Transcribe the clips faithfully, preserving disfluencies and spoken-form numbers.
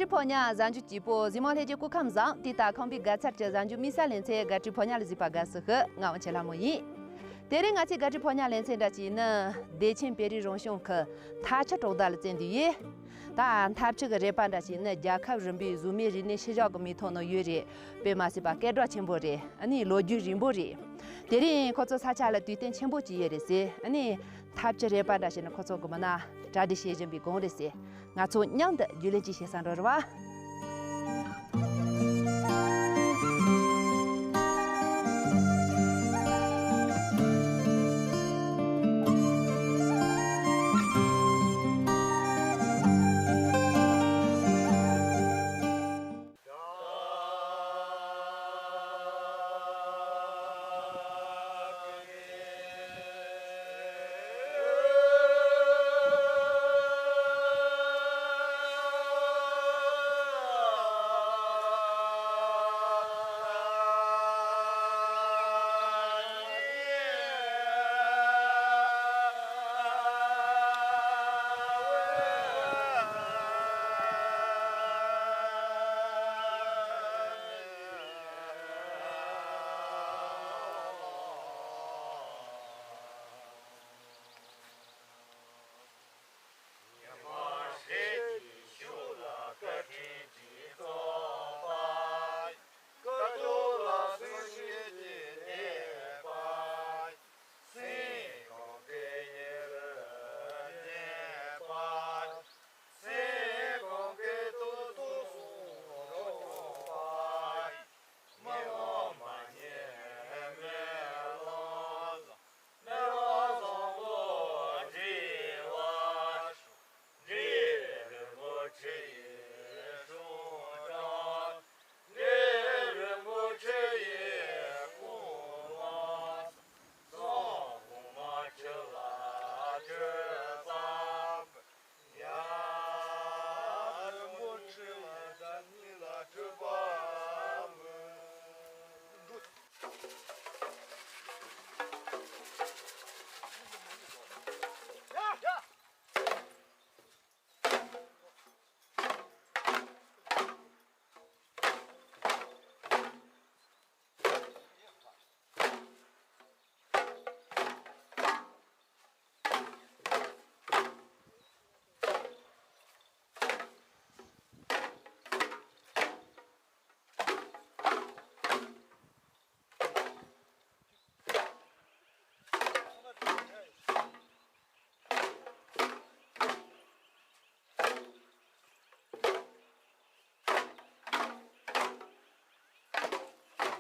བོ་ཉ་གཟའ་མཇུག་སྐྱིད་པོ། གཟིགས་མོ་ལྷན་རྒྱས་སྐུ་ཁམས་བཟང་། དེ་ལྟར་ཁམས་པའི་དགའ་ཚལ་གྱི་གཟའ་མཇུག་མི་ས་ལེ་ཚན་དགའ་སྤྲོའི་ཕོ་ཉ་ལ་གཟིགས་པ་དགའ་བསུ་ཞུ། ང་དབང་ཆེན་ལྷ་མོ་ཡིན། དེ་རིང་ང་ཚོའི་དགའ་སྤྲོའི་ཕོ་ཉ་ལེ་ཚན་འདྲ་ཅིག་ནི། བདེ་ཆེན་བོད་རིགས་རང་སྐྱོང་ཁུལ་མཐར་ཕྱིན་གྲོང་རྡལ་ལ་བཙན་དུ་ཡོད། ད་མཐར་ཕྱིན་གྱི་རེ་བ་འདྲ་ཞིག་ནི་རྒྱལ་ཁབ་རིམ་པའི་གཟུགས་མེད་རིག་གནས་ཤུལ་བཞག་གི་མིག་མཐོང་ནང་ཡོད་རེད། དཔེ་མ་སྲིད་པ་སྐད་གྲགས་ཆེན་པོ་རེད། ཨ་ནི་ལོ་རྒྱུས་རིང་པོ་རེད། དེ་རིང་ཁོ་ཚོ་ས་ཆ་ལ་དུས་སྟོན་ཆེན་པོ་ཅིག་ཡོད་རེད་ཟེར། ཨ་ནི་མཐར་ཕྱིན་རེ་བ་འདྲ་ཞིག་ནི་ཁོ་ཚོ་གི་མི་ན་གྲ་སྒྲིག་བྱེད་བཞིན་པའི་སྒང་རེད་ཟེར། ང་ཚོ་མཉམ་དུ་རྒྱུས་ལོན་ཅིག་བྱེད་ས་འགྲོ་རེད་བ།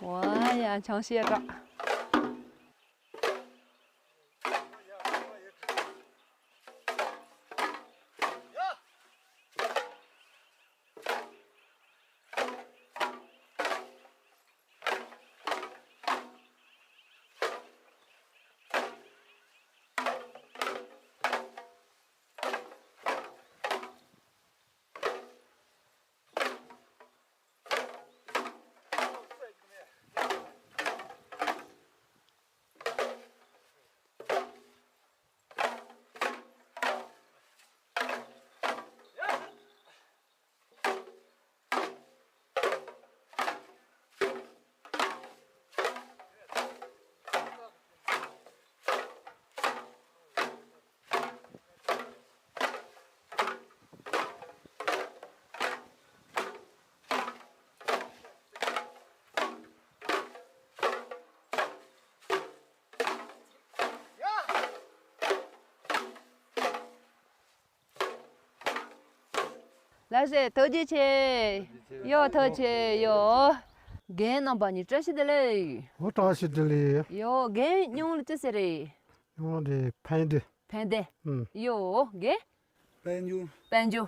ཝ་ཡ་ཆང་ཤེས་ར། ལགས་སེ། ཐུགས་རྗེ་ཆེ། ཡོ། ཐུགས་རྗེ་ཆེ་ཡོ། རྒན་རྣམ་པ་གཉིས་བཀྲ་ཤིས་བདེ་ལེགས། འོ། བཀྲ་ཤིས་བདེ་ལེགས། ཡོ། རྒན་མྱིང་ལ་ཅི་ཟེར་རེད། མྱིང་ལ་ཕན་བདེ། ཕན་བདེ། ཨུམ། ཡོ། རྒན། དཔལ་འབྱོར། དཔལ་འབྱོར།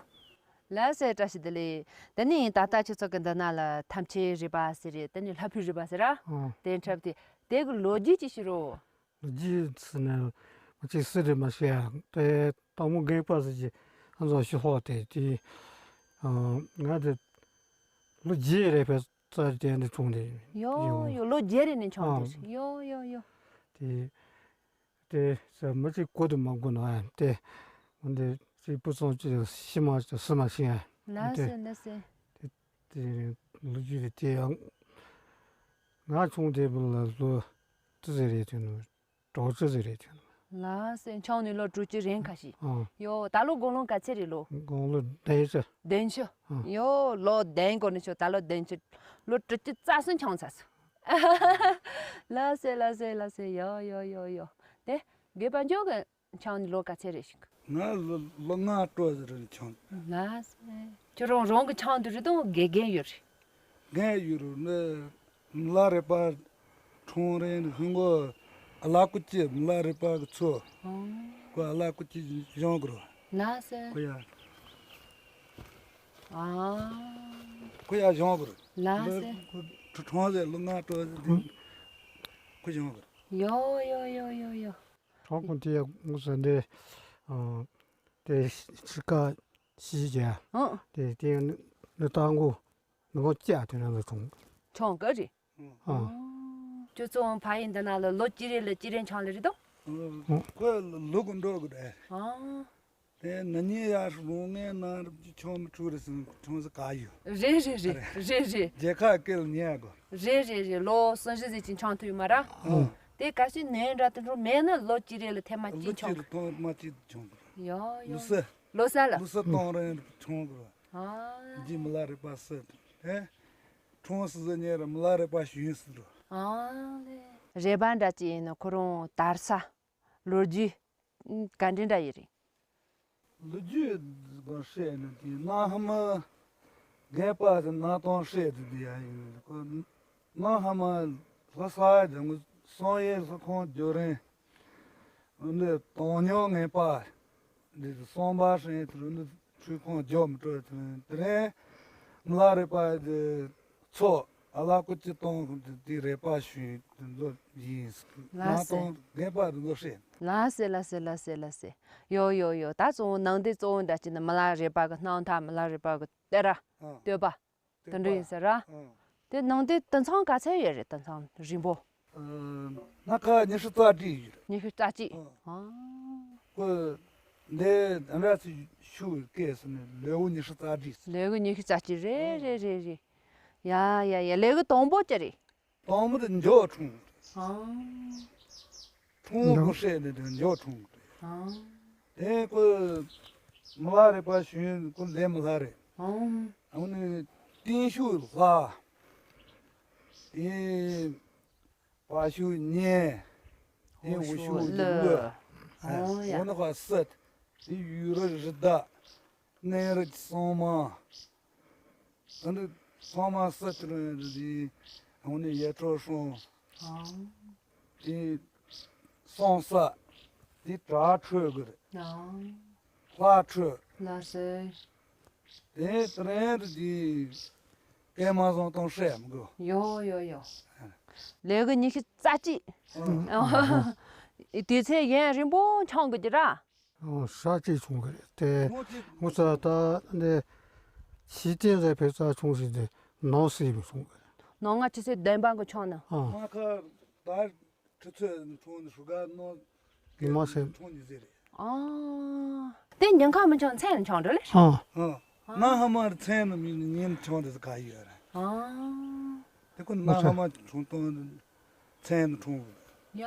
ལགས་སེ། བཀྲ་ཤིས་བདེ་ལེགས། དེ་ནས་ད་ལྟ་ཁྱེད་ཚོ་གི་འདི་ན་ལ་ཐམས་ཅད་རེད་པ་ཟེར་རེད། དེ་ནས་ལྷ་ཕུད་རེད་པ་ཟེར་ར། ཨོ། དེ་འཁྲབ་དེ། དེ་གི་ལོ་རྒྱུས་ཅིག་ཤོད་རོགས། ལོ་རྒྱུས་ཟེར་ན་མ་གཅིག་སུ་རེད་མ་ཤེས་ཡ། དེ་སྟག་མོ་རྒན་པ་ཟེར་གྱི་ཨ་ཚོ་ཤི་ཧོ་དེ་དེ། ཨ། ང་དེ་ལོ་བརྒྱད་རེད་པས་རྩ་དེ་འདི་བྱུང་དེ། ཡོ་ཡོ། ལོ་བརྒྱད་རེ་ནས་བྱུང་དེ། ཨ། ཡོ་ཡོ་ཡོ། དེ་དེ་ཟེར་མ་གཅིག་གོ་དུ་མ་གོ་ན་ཡ། དེ་འོན་ཏེ་གཅིག་བུ་ཚང་གཅིག་ཤི་མ་ཤི་མ་ཤི་ཡ། ལགས་སེ་ལགས་སེ། དེ་དེ་ལོ་རྒྱུས་རེད་དེ་ཡང་། ང་ཆུང་དེ་བུ་ལ་ལོ་ཙི་ཙི་རེད་དེ་ནོ། གྲོགས་ཙི་ཙི་རེད་དེ་ནོ། ལགས་སེ། ཆུང་ནས་ལོ་དྲུག་ཅུ་རན་ཁ་ཤས། ཨ། ཡོ་ད་ལོ་དགུང་ལོ་ག་ཚད་རེད་ལོ། དགུང་ལོ་བདུན་ཅུ། བདུན་ཅུ། ཨ། ཡོ་ལོ་བདུན་གོ་ནས་ཆོག་ད་ལོ་བདུན་ཅུ། ལོ་དྲུག་ཅུ་རྩ་གསུམ་ཆུང་ཚར་སོང་། ལགས་སེ་ལགས་སེ་ལགས་སེ། ཡོ་ཡོ་ཡོ་ཡོ། དེ་དགེ་བ་འཇོག་གི། ཆང་ནི་ལོ་ག་ཚད་རེད་ཞིག་ང་ལོ་ལོ་ལྔ་སྤྲོ་ཟེར་རེད་ཆང་། ལགས་སེ། ཁྱོད་རང་རང་གི་ཆང་དུ་རེད་དང་དགེ་རྒན་ཡོད་རེད། རྒན་ཡོད་རེད་ནི། མི་ལ་རས་པ་ཁྲོང་རེད་ཧང་གོ། ཨ་ལ་ཀུ་ཅི་མི་ལ་རས་པ་གི་ཚོ། ཨང་། ཁོ་ཨ་ལ་ཀུ་ཅི་གཞོང་གི་རོ། ལགས་སེ། ཁོ་ཡ། ཨང་། ཁོ་ཡ་གཞོང་གི་རོ། ལགས་སེ། ཁོ་ཁྲོང་ཟེར་ལོ་ལྔ་སྤྲོ་ཟེར་དེ། ཁོ་གཞོང་གི་རོ། ཡོ་ཡོ་ཡོ་ཡོ་ཡོ། གྲོགས་ཀུན་དེ་ཡང་ངོ་ཟ་འདྲེ། དེ་ཕྱི་ཁ་ཕྱི་རྒྱ། ཨང་། དེ་དེ་ནི་ནི་ཏང་གོ་ནི་གོ་ཅག་དེ་ན་ལ་ཆུང་། ཆུང་ག་རེད། ཨང་། ཁྱོད་ཚོ་ཕ་ཡིན་འདི་ན་ལ་ལོ་གཅིག་རེ་ལ་གཅིག་རེ་ཆང་ལ་རེད་དོ། ཁོས་ལུག་འགྲོ་གི་རེད། ཨང་། དེ་ན་ནི་ཡར་རུང་ངའི་ནང་རུ་ཆུང་མི་ཆུ་རེ་སུན་ཆུང་ཟི་ག་ཡོད། རེད་རེད་རེད་རེད་རེད། རྒྱལ་ཁ་སྐད་ཉན་གོ། རེད་རེད་རེད། ལོ་སུན་ཞི་ཟི་ཅིན་ཆང་ཐུ་ཡོད་མ་ར། ཨང་། དེ་ག་ཞིག་ནས་འདྲ་དུ་འགྲོ་མེད་ན་ལོ་གཅིག་རེ་ལ་ཐེ་མ་ལོ་གཅིག་ཆང་གཅིག་ཐོང་མ་གཅིག་ཆང་གོ། ཡོ་ཡོ། ལུ་སི། ལོ་ས་ལ། ལུ་སི་ཐོང་རེ་ཆང་གོ། ཨང་། འདི་མི་ལ་རེ་པ་སི། ཨེ། ཁྲོང་སི་ཟི་ཉེ་ར་མི་ལ་རེ་པ་ཞུན་སི་རུ། ཨང་ལེ། རེ་པ་འདྲ་ཅི་ཡིན་ན་ཁོ་རང་དར་ས། ལོ་རྒྱུས་ག་འདྲ་འདྲ་ཡི་རེད། ལོ་རྒྱུས་གོ་བཤད་ནི་དེ་ན་ཧ་མ་རྒན་པ་དེ་ན་གཏོང་བཤད་དེ་དེ་ཡ་ཡིན་ཁོ། ན་ཧ་མ་ལྷ་ས་ཡ་དེ་ངོ་སོང་ཡེ་ལྷ་ཁོང་རྒྱུ་རིང་། འདི་དོང་ཉོ་ངན་པ། འདི་གསང་པ་སྲིན་དུ་འདི་ཆུ་ཁོང་རྒྱོབ་མི་སྤྲོད་དུ་དེ་རིང་མི་ལ་རེ་པ་འདི་ཚོ་ཨ་ལ་ཀུ་ཅི་གཏོང་དེ་རེ་པ་ཞུས་དེ་ལོ་ཡིན། ལ་ན་སེ། གཏོང་རྒན་པ་དེ་ལོ་ཧྲེ། ལ་སེ་ལ་སེ་ལ་སེ་ལ་སེ། ཡོ་ཡོ་ཡོ། ད་གཙོ་བོ་ནང་དེ་གཙོ་བོ་འདྲ་ཅི་ན་མི་ལ་རེ་པ་གི་སྣང་ཐག་མི་ལ་རེ་པ་གི་སྟེ་ར། ཨ། སྟོད་པ། དེ་འདྲ་ཡིན་ཟེར་ར། ཨང་། དེ་ནང་དེ་དུད་ཚང་ག་ཚད་ཡོད་རེད། དུད་ཚང་རིང་པོ། ཨ། སྣ་ཁ་ཉི་ཤུ་རྩ་གཅིག་ཡོད་རེད། ཉི་ཤུ་རྩ་གཅིག་ཨང་། ཨང་། ཁོ་འདི་འདྲ་ཚོད་ཤུགས་སྐད་སོང་ནས་ལེའུ་ཉི་ཤུ་རྩ་གཅིག་ལེའུ་ཉི་ཤུ་རྩ་གཅིག་རེད། ཨང་། རེད་རེད་རེད། ཡ་ཡ་ཡ། ལེའུ་དང་པོ་ཅི་རེད། དང་པོ་དེ་འཇོག་འཁྲུངས། ཨང་། འཁྲུངས་གོ་ཧྲེ་ནས་དེ་འཇོག་འཁྲུངས། ཨང་། དེ་ཁོ་མི་ལ་རེ་པ་ཞུན་ཁོ་ལས་མི་ལ་རེ། ཨང་། ཨ་ནི་ཏིན་ཤུ་ལྷ། དེ་པ་ཤུ་ཉེ། དེ་འུ་ཤུ་ལུ། ཨང་། ཡ། འོ་ན་ཁ་སད། དེ་ཡུ་ར་རི་ད། གནས་རི་སོང་མ། ད་འདི་ཚང་མ་ས་ཆུ་རེད་འདི། འོ་ནི་ཡེ་ཁྲོ་སྲུང་། ཨང་། དེ་སོང་ས། དེ་བྲག་ཁྲོད་གི་རེད། ཨང་། ལྷ་ཁྲོད། ལ་སེ། དེ་དེ་རེད་འདི། སྐད་མ་བཟང་གཏོང་སྲས་མི་དགོས། ཡོ་ཡོ་ཡོ། ལས་གི་ཉི་ཤུ་རྩ་གཅིག་ཨང་། དུས་ཚོད་ཡན་རིང་པོ་འཆང་དགོས་ཀྱི་ར། ཨོ། ས་གཅིག་བྱུང་གི་རེད་དེ། ངོ་ཚ་ད་འདི་ཕྱི་རྟེན་ཟེར་ཕེ་ཚ་བྱུང་ཟིན་དེ་ནང་སྲིད་མི་བྱུང་གི་རེད། ནང་ང་ཆུ་ཚོད་བདུན་པ་གི་ཆང་ནི། ཨ། ང་ཁ་ད་ཆུ་ཚོད་ནི་ཆུང་ནི་ཧྲུ་ག་ནང་ཉི་མ་སེ་ཆུང་ནི་ཟེར་རེད། ཨ། དེ་ཉིན་ཁ་མི་ཆང་མཚན་ནི་ཆང་འགྲོ་ལེ། ཨ། ཨ། ན་ཧ་མ་རི་མཚན་ནི་མི་ཉིན་ཆང་དེ་ག་ཡོད་རེད། ཨ། དེ་ཁོ་ན་ཧ་མ་ཆུང་གཏོང་མཚན་ནི་ཆུང་། ཡ།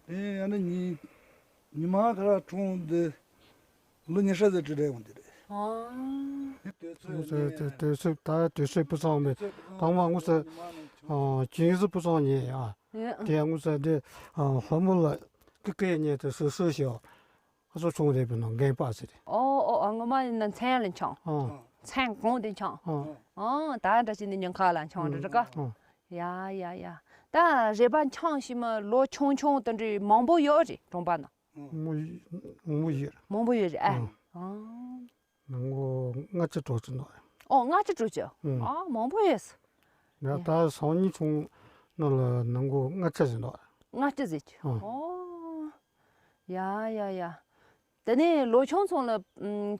དེ་ཡང་ན་ཉི་ཉི་མ་ཁ་ཁྲུང་འདི་ལོ་ཉི་ཤུ་ཙམ་བྲིས་རེད་འོང་འདི་རེད། ཨང་། དེ་དུས་ཚོད་དངོས་སུ་དེ་དུས་ཚོད་ད་དུས་ཚོད་སྤུ་ཚང་མེད། དང་མ་དངོས་སུ་ཨ་ཅིང་སི་སྤུ་ཚང་ཉེ་ཡ། ཨེ། དེ་ཡང་དངོས་སུ་འདི་ཨ་ཧོ་མོ་ལ་ཀི་ཀེ་ཉེ་དུ་སུ་སུ་ཞོ། ཨ་ཚོ་ཆུང་རེད་པའི་ནང་རྒན་པ་ཟེར་རེད། ཨོ་ཨོ་ཨོ། ངོ་མ་ཡིན་ན་མཚན་ལ་འཆང་། ཨང་། མཚན་གོང་དེ་འཆང་། ཨང་། ཨང་། ད་འདྲ་བྱས་ནས་ཉིན་ཁ་ལ་འཆང་རེད་ཀ། ཨང་། ཡ་ཡ་ཡ། ད་རེ་པ་འཆང་ཞིག་མ་ལོ་ཆུང་ཆུང་དེ་འདྲའི་མང་པོ་ཡོད་རེད་གྲོང་པ་ན། མོ་ཡི་མོ་ཡི་རེད། མང་པོ་ཡོད་རེད་ཨ། ཨང་། ཨང་། ནང་ལོ་ལྔ་བཅུ་དྲུག་ཅུ་འདུག་ཨོ་ལྔ་བཅུ་དྲུག་ཅུ། ཨང་། ཨ་མང་པོ་ཡོད། ང་ད་སང་ཉིན་ཆུང་ནང་ལ་ནང་ལོ་ལྔ་བཅུ་ཟིན་འདུག་ལྔ་བཅུ་ཟིན་ཅི། ཨང་། ཨོ། ཡ་ཡ་ཡ། དེ་ནས་ལོ་ཆུང་ཚོང་ལ་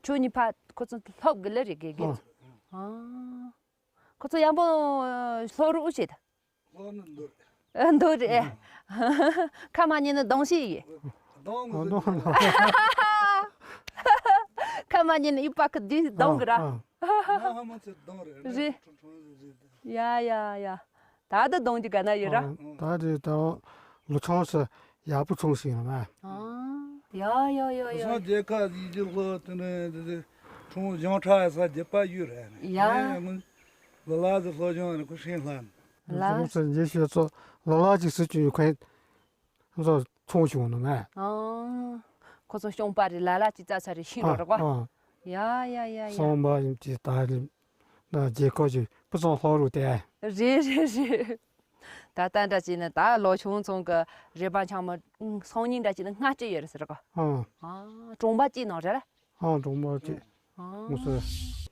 ཁྱོད་གཉིས་ཕ་ཁོ་ཚོ་སློབ་གི་ལ་རེ་དགེ་རྒན་ཚོ། ཨང་། ཁོ་ཚོ་ཡང་པོ་སློབ་རུ་ཨུ་ཆེ་ད། སློབ་ནི་འདུག་ཨ་འདུག་རེད། ཁ་མ་ཉན་ན་གདོང་ཤེས་ཡིན། གདོང་ངོ་། གདོང་། ཁ་ མ་ཉན་ཡུ་པ་ཁ་དུས་གདོང་གི་ར། ཨ། ཨ། ཧ་མ་ཚེ་གདོང་རེད། རེད། ཁྲོ་ཁྲོ་རེད། ཡ་ཡ་ཡ། ད་ད་གདོང་གི་ག་ན་ཡོད་ར། ཨ། ད་དེ་ད་ལོ་ཆུང་སུ་ཡག་པོ་ཆུང་ཞིག་ཡོད་མ། ཨ། ཡ་ཡ་ཡ་ཡ། སང་རྒྱལ་ཁབ་ཡིད་ཀྱི་ལྷོ་དེ་ནས་དེ་དེ་ཁྲོང་ཞང་ཁྲ་ཡ་ས་རྒྱལ་པ་ཡོད་རེད། ཡ། ངས་ལ་ལ་ཟེར་ལྷོ་ཞང་རེད། ཁོ་ཧྲིན་ལྷ། ལ། ཆུང་སུ་རྗེས་ཤོད་ཚོ་ལ་ལ་ཅིག་སུ་ཅུང་ཡོད་མཁན། ཁོ་ཚོ་ཆུང་ཆུང་ནོ་མེད། ཨང་། ཁོ་ཚོ་གཤོང་པ་རེད། ལ་ལ་ཅིག་རྩ་ཚ་རེད། ཤི་རོ་རེད་པ། ཨ། ཡ་ཡ་ཡ་ཡ། སོང་པ་ཡིན་གྱི་ད་རེད། ན་རྒྱལ་ཁབ་ཀྱི་སྤུ་ཚང་ལྷོ་རུ་དེ། རེད་རེད་རེད། ད་ལྟ་འདྲ་བྱས་ན་ད་ལོ་ཆུང་ཚང་གི་རེད་པ། འཆང་མ་སང་ཉིན་འདྲ་བྱས་ན་ལྔ་བཅུ་ཡོད་རེད་ཟེར་གོ། ཨང་། ཨ། གྲོང་པ་གཅིག་ནང་རེད། ཨང་། གྲོང་པ་གཅིག་ཨང་། མུ་སི།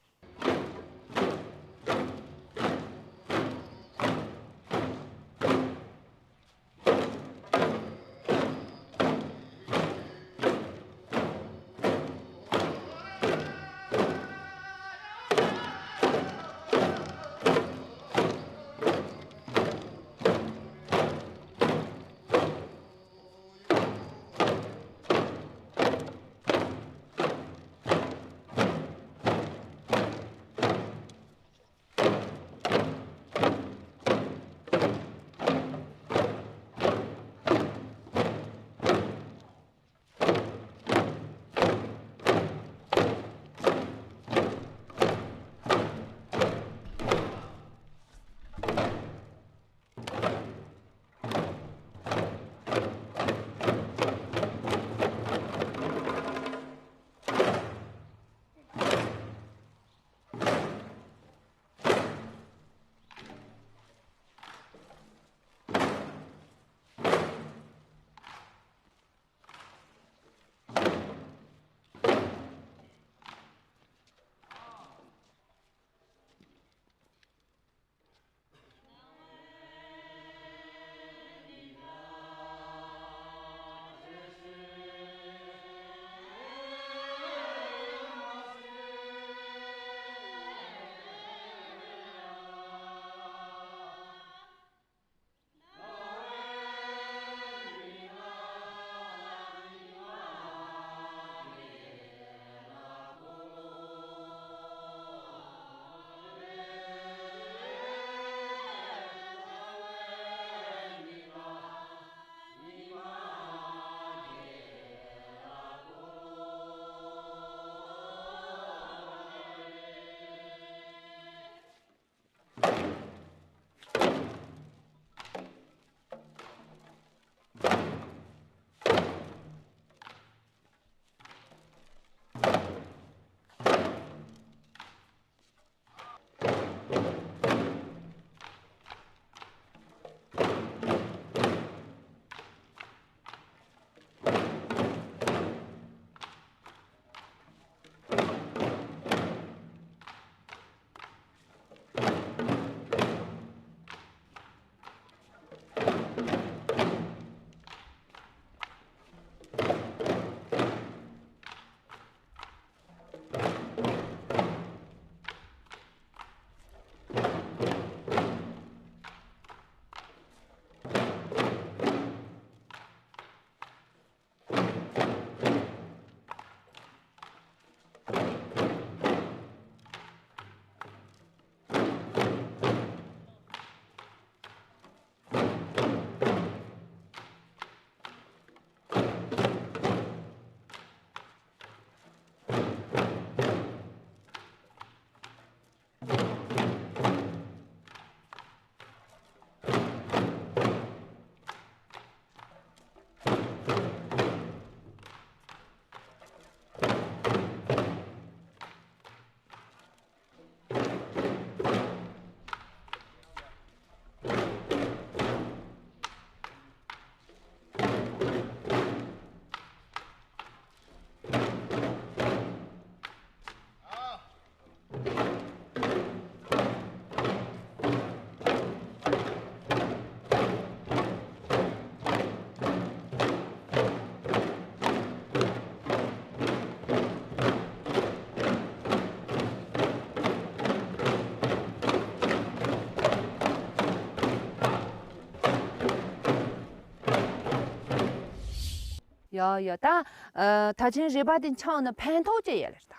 ཡ་ཡ། ད་ཨ་ད་ཆེན་རེ་བ་དེ་འཆང་ན་ཕན་ཐོགས་ཅི་ཡོད་ལེ་ད།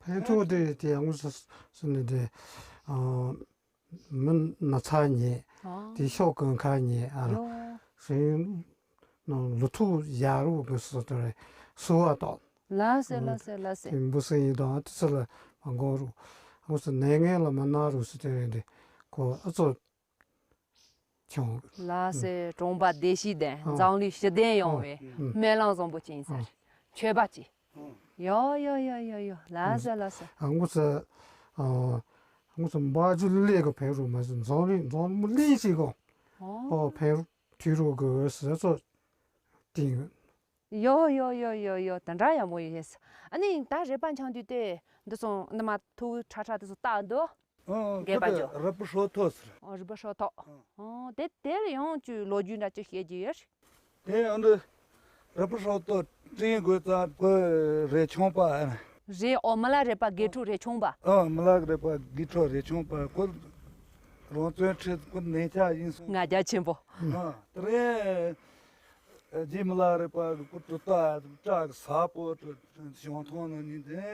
ལྷན་ཐུག་དེ་དེ་ཡང་ངོས་སུ་ནི་དེ་ཨ་མི་ན་ཚ་ཉེ་ཨ་དེ་ཤོག་གང་ཁ་ཉེ་ཨ་ཡོ་སེང་ལུ་ཐུག་ཡག་རུ་གི་སུ་དེ་རེད་སུ་བ་དོ། ལ་སེ་ལ་སེ་ལ་སེ། དེ་འབུ་སེང་ཡིན་དང་དེ་ཚོ་ལ་མ་འགོ་རུ་ངོས་སུ་ནད་ངན་ལ་མ་ན་རུ་སུ་དེ་རེད་དེ་ཁོ་ཨ་ཚོ། ཆུང་། ལ་སེ་གྲོང་པ་བདེ་སྐྱིད་ལྡན་ཨ་འཛམ་གླིང་ཞི་བདེ་ཡོང་བའི་ཨ་སྨོན་ལམ་བཟང་པོ་ཅིག་ཡིན་ས་རེད། མཆོད་པ་ཅིག་ཡོ་ཡོ་ཡོ་ཡོ་ཡོ། ལ་སེ་ལ་སེ། ཨ་ངོས་སུ་ཨ་ངོས་སུ་འབའ་ཇུ་ལེ་གི་ཕེ་རུ་མ་ཟིན་འཛམ་གླིང་འཛམ་གླིང་ཞིག་གོ་ཨོ་ཨོ་ཕེ་རུ་ཐུ་རུ་གི་ཟེར་ཚོ་ཏིང་། ཡོ་ཡོ་ཡོ་ཡོ་ཡོ། དེ་འདྲ་ཡག་མོ་ཡོད་ཡིན། ཨ་ནི་ད་རེད་པ་འཆང་དུས་དེ་འདི་སོང་འདི་མ་ཐུག་ཁྲ་ཁྲ་དེ་ཚོ་བཏགས་འདུག་ཨོ་རྒས་པ་ཁོ་ཚོ་འཇོག་རི་པོ་ཧྲོ་ཐོ་ཟེར། ཨོ་རི་པོ་ཧྲོ་ཐོ། ཨོ་དེ་དེར་ཡང་ཅུ་ལོ་རྒྱུས་འདྲ་ཅུ་བཤད་རྒྱུ་ཡོད། དེ་ཨ་འདི་རི་པོ་ཧྲོ་ཐོ་སྤྲིན་དགོས་ཙང་ཁོ་རས་ཆུང་པ་ཨ་རེད། ཨོ་མི་ལ་རེད་པ་དགེ་ཕྲུག་རས་ཆུང་པ། ཨོ་མི་ལ་རེད་པ་དགེ་ཕྲུག་རས་ཆུང་པ་ཁོ་རང་བཙན་ཁྲིད་ཁོ་ནས་ཆ་ཡིན་སོང་། ང་རྒྱ་ཆེན་པོ། ཨོ་དེ་རེད། རྗེ་མི་ལ་རས་པ་གི་སྐུ་གྲུབ་རྟགས་བཀྲག་གི་ས་པོ་གྲུབ་བྱང་ཐང་ན་ནི་དེ་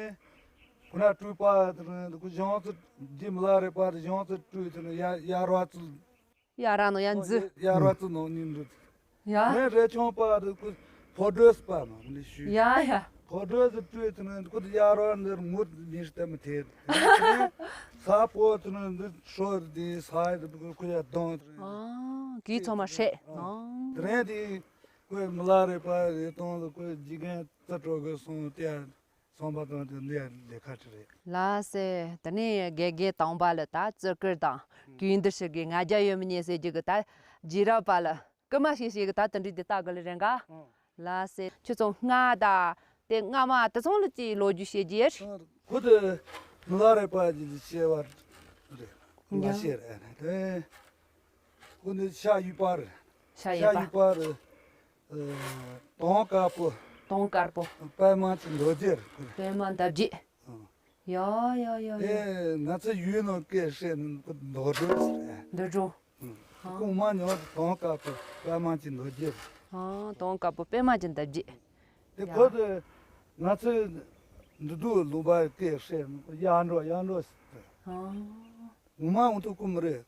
ཁོ་ན་སྤྲུལ་པ་དེ་ནི་སྐུ་བྱང་རྩེ་རྗེ་མི་ལ་རས་པ་དེ་བྱང་རྩེ་སྤྲུལ་དེ་ནི་ཡ་ཡར་བ་རྩེ་ཡར་ར་ནོ་ཡ་འཛི། ཡར་བ་རྩེ་ནང་ནི་འདུག་ཡ། ངས་རས་ཆུང་པ་དེ་སྐུ་ཕོ་བྲོས་པ་མ་ནི་ཞུས། ཡ་ཡ། ཕོ་བྲོས་དེ་སྤྲུལ་དེ་ནི་སྐུ་དེ་ཡར་བ་འདིར་ངུ་མི་ཤི་ཏེ་མི་ཐེ། ས་པོ་དེ་ནི་འདི་ཧྲོ་དེ་ས་ཡི་དེ་ཁོ་ཡ་གདོང་དེ་ཨ་གི་ཚོ་མ་ཧྲེ། ཨ་དེ་རེད་དེ། ཁོས་མི་ལ་རས་པ་རེ་སྟོང་ལ་ཁོས་འཇིག་རྟེན་རྩི་སྤྲོ་གི་སོང་སྟེ་སོང་པ་དང་དེ་འདི་ལས་ཁ་ཁྲི་རེད། ལ་སེ་དེ་ནས་དགེ་རྒན་དང་པ་ལ་ད་བརྩི་བཀུར་དང་གུས་འདུད་ཞིག་གི་ང་རྒྱལ་ཡོད་མི་ཉན་ཟེར་རྒྱུ་གི་ད་རྗེས་རབས་པ་ལ་སྐུལ་མ་ཞིག་བྱེད་གི་ད་དེ་འདྲའི་དེ་ལྟ་གི་ལ་རེད་འགའ། ལ་སེ་ཁྱོད་ཚོ་སྔ་ད་དེ་སྔ་མ་དེ་ཚོང་ལ་ཅིག་ལོ་རྒྱུས་བཤད་རྒྱུ་ཡོད། ཁོ་དེ་མི་ལ་རས་པ་ཅིག་བཤད་པ་རེད། ང་བཤད་རེད་དེ། ཁོ་ནི་ཤ་ཡུ་པར། ཤ་ཡུ་པར། ཤ་ཡུ་པར། དོང་དཀར་པོ། དོང་དཀར་པོ། པད་མ་གི་མདོ་རྒྱུད། པད་མ་འདབ་བརྒྱད། ཡ་ཡ་ཡ་ཡ། ཨེ་ང་ཚོ་ཡུལ་ནང་སྐད་བཤད་ནི་མདོ་སྒྲོན་ཟེར། མདོ་སྒྲོན། ཁོང་མ་ཉོ་དོང་དཀར་པོ་པད་མ་གི་མདོ་རྒྱུད། ཨ་དོང་དཀར་པོ་པད་མ་གི་འདབ་བརྒྱད། དེ་ཡ། ཁོ་དེ་ང་ཚོའི་འདི་དུ་ལུང་པའི་སྐད་བཤད་ནི་ཡར་འགྲོ་ཡར་འགྲོ་ཟེར། ཨ། ངོ་མ་འོང་ཐུག་གི་མི་རེད།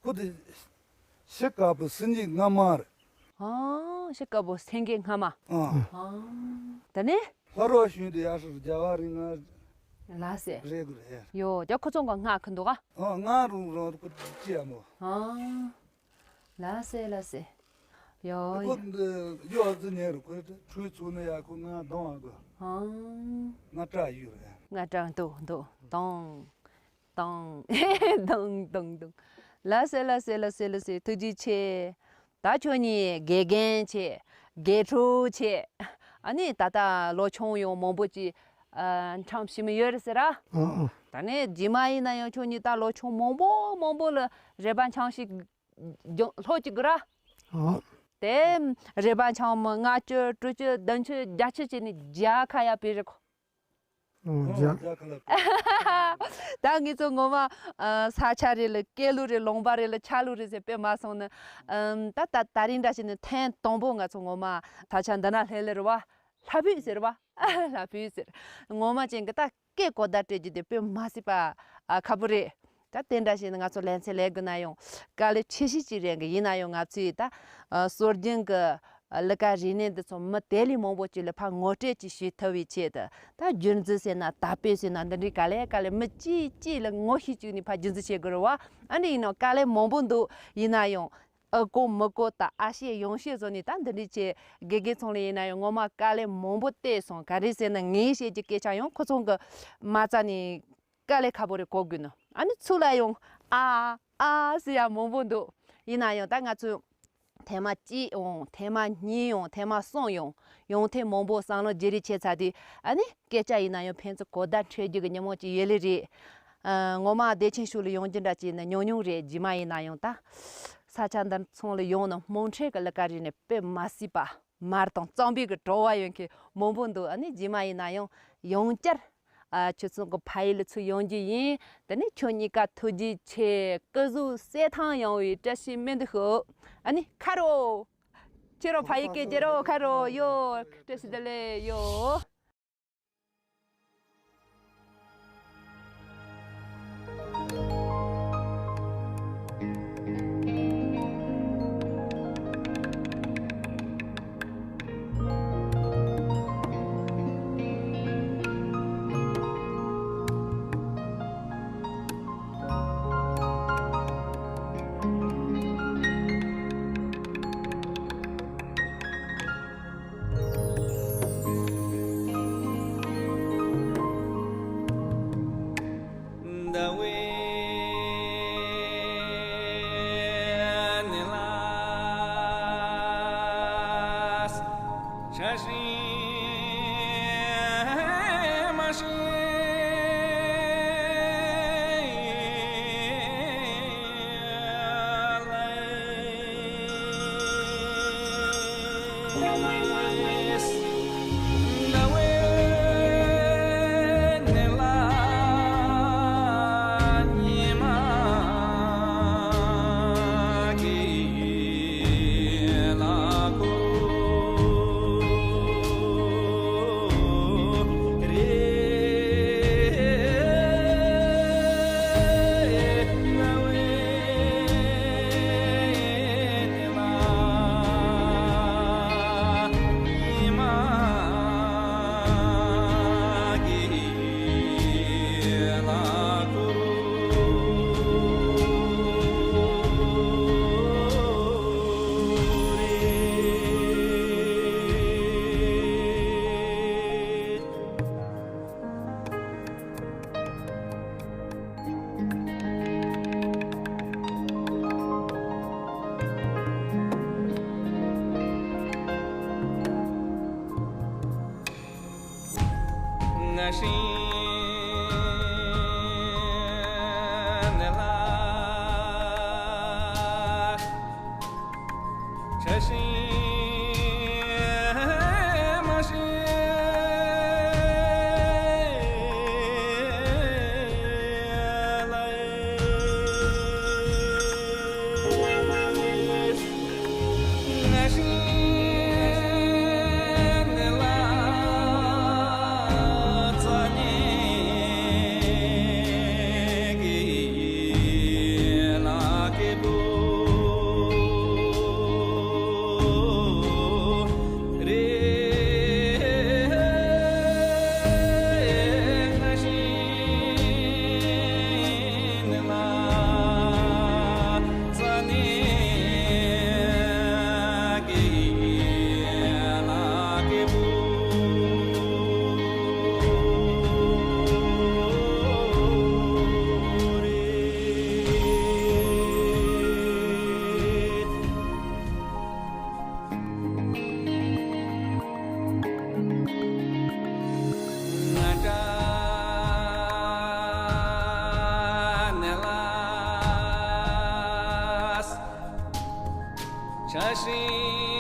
ཁོ་དེ་ཤི་དཀར་པོ་སེང་གེ་རྔ་མ་རེད། ཨང་ཤི་དཀར་པོ་སེང་གེ་རྔ་མ། ཨང་། ཨང་། ད་ནི། ལྷ་རོགས་ཞུས་ཏེ་ཡར་སོང་རྒྱ་བ་རིང་ང་ལ་སེ། རེད་དགོས་རེད། ཡོ་རྒྱ་ཁོ་ཚོ་ག་སྔགས་ཁུ་འདུག་ག་ཨང་ང་རུང་རང་ཁོ་ཅི་ཡ་མོ། ཨང་། ལ་སེ་ལ་སེ། ཡོ་ཁོ་ཡོ། འདི་ཡོ་ཟི་ཉེ་རུ་ཁོ་ཁྲུས་ཚུགས་ནས་ཡ་ཁོ་ང་གདོང་ཨ་དགོས། ཨང་། ང་སྐྲ་ཡོད་རེད། ང་སྐྲ་འདུག་འདུག་དང་། དང་། དང་དང་དང་། ལ་སེ་ལ་སེ་ལ་སེ་ལ་སེ་ཐུགས་རྗེ་ཆེ། ད་ཁྱོད་གཉིས་དགེ་རྒན་བྱས། དགེ་ཕྲུག་བྱས། ཨ་ནི་ད་ལྟ་ལོ་ཆུང་ཡང་མང་པོ་ཅིག་ཨ་འཁྱམས་ཤི་མི་ཡོད་རེད་ཟེར་ར། ཨ་ཨ། ད་ནས་རྗེས་མ་ཡིན་ན་ཡང་ཁྱོད་གཉིས་ད་ལོ་ཆུང་མང་པོ་མང་པོ་ལ་རེ་བ་འཆང་ཞིག་ལྷོ་ཅིག་གི་ར། ཨ། དེ་རེ་བ་འཆང་མི་ལྔ་བཅུ་དྲུག་ཅུ་བདུན་ཅུ་བརྒྱད་ཅུ་བྱས་ནས་བརྒྱ་ཁ་ཡ་བེ་རེ་ཁོ། ཨོ་རྒྱ། ད་ངེད་ཚོ་ངོ་མ་ཨ་ས་ཆ་རེ་ལ་སྐད་ལུགས་རེ་ལུང་པ་རེ་ལ་ཆ་ལུགས་རེ་ཟེར་དཔེ་མ་སོང་ནི། ཨམ་ད་ད་ད་རིང་འདྲ་བྱས་ནས་ཐེངས་དང་པོ་ང་ཚོ་ངོ་མ་ས་ཆ་འདི་ན་སླེབས་ལེ་རེད་བ། ལྷ་བུས་ཟེར་བ། ལྷ་བུས་ཟེར། ངོ་མ་ཅན་གི་ད་སྐད་གོ་བརྡ་སྤྲད་རྒྱུ་དེ་དཔེ་མ་སྲིད་པ་ཨ་ཁག་པོ་རེད། ད་དེ་འདྲ་བྱས་ནས་ང་ཚོ་ལེ་ཚན་ལས་དགོས་ན་ཡང་དཀའ་ལས་ཆེ་ཤོས་ཅིག་རེད་གི། ཡིན་ན་ཡང་ང་ཚོས་ད་ཨ་སྲོལ་རྒྱུན་གི་ལས་ཀ་རིག་གནས་འདི་ཚོ་མི་དེ་ལས་མང་པོ་ཅིག་ལ་ཕར་ངོ་སྤྲོད་ཅིག་ཞུ་ཐུབ་པའི་ཆེད་དུ། ད་སྒྱུར་འཛིན་ཟེར་ན་དར་སྤེལ་ཟེར་ན་འདི་འདྲའི་ག་ལེ་ག་ལེ་མི་གཅིག་གཅིག་ལ་ངོ་ཤེས་བཅུག་ནས་ཕར་སྒྱུར་འཛིན་བྱེད་དགོས་རེད་བ། ཨ་འདྲ་ཡིན་ནའང་དཀའ་ལས་མང་པོ་འདུག་ཡིན་ན་ཡང་ཨ་གོ་མི་གོ་དང་ཨ་ཤེས་ཡོང་ཤེས་བཟོ་ནས་ད་འདི་འདྲའི་ཆེད་དགེ་རྒན་ཚང་ལ་ཡིན་ན་ཡང་ངོ་མ་དཀའ་ལས་མང་པོ་བལྟས་སོང་། ག་རེ་ཟེར་ན་ངས་བཤད་རྒྱུ་སྐད་ཆ་ཡང་ཁོ་ཚང་གི་མ་རྩ་ནས། དཀའ་ལས་ཁག་པོ་རེད་གོ་དགོས་ནོ། ཨ་ནི་ཚུར་ལ་ཡང་ཨ་ཨ་ཟེར་ཡ་མང་པོ་འདུག་ཡིན་ན་ཡང་ད་ང་ཚོས་ཐེངས་མ་གཅིག་ཡང་ཐེངས་མ་གཉིས་ཡང་ཐེངས་མ་གསུམ་ཡང་ཡང་ཐེངས་མང་པོ་བསམ་བློ་བརྗེ་རེས་བྱས་ཚར་དུས། ཨ་ནི་སྐད་ཆ་ཡིན་ན་ཡང་ཕན་ཚུན་གོ་བརྡ་འཕྲོད་རྒྱུ་གི་ཉིན་མོ་ཅིག་ཡོད་ལེ་རེད། ཨ་ངོ་མ་བདེ་ཆེན་ཕྱོགས་ལ་ཡོང་རྒྱུ་འདྲ་ཅིག་ནི་ཉུང་ཉུང་རེད། རྗེས་མ་ཡིན་ན་ཡང་ད་ས་ཆ་འདི་ཚང་ལ་ཡོང་ནོ་རྨོངས་འཕྲོད་ཀྱི་ལས་ཀ་རིག་གནས་དཔེ་མ་སྲིད་པ། མར་དང་གཙང་པའི་གི་བྲོ་བ་ཡོད་མཁན་མང་པོ་འདུག་ཨ་ནི་རྗེས་མ་ཡིན་ན་ཡང་ཡང་བསྐྱར་ཨ་ཁྱོད་ཚོ་གི་ཕ་ཡུལ་ལ་ཚུར་ཡོང་རྒྱུ་ཡིན། དེ་ནས་ཁྱོད་གཉིས་ཀ་ཐུགས་རྗེ་ཆེ། སྐུ་གཟུགས་གསལ་ཐང་ཡོང་བའི་བཀྲ་ཤིས་སྨོན་འདུན་ཞུ། ཨ་ནི་ཁ་རོ། ཁྱེད་རང་ཕ་ཡུལ་སྐད་རྒྱག་རོགས། ཁ་རོ་ཡོ། བཀྲ་ཤིས་བདེ་ལེགས་ཡོ། Chashin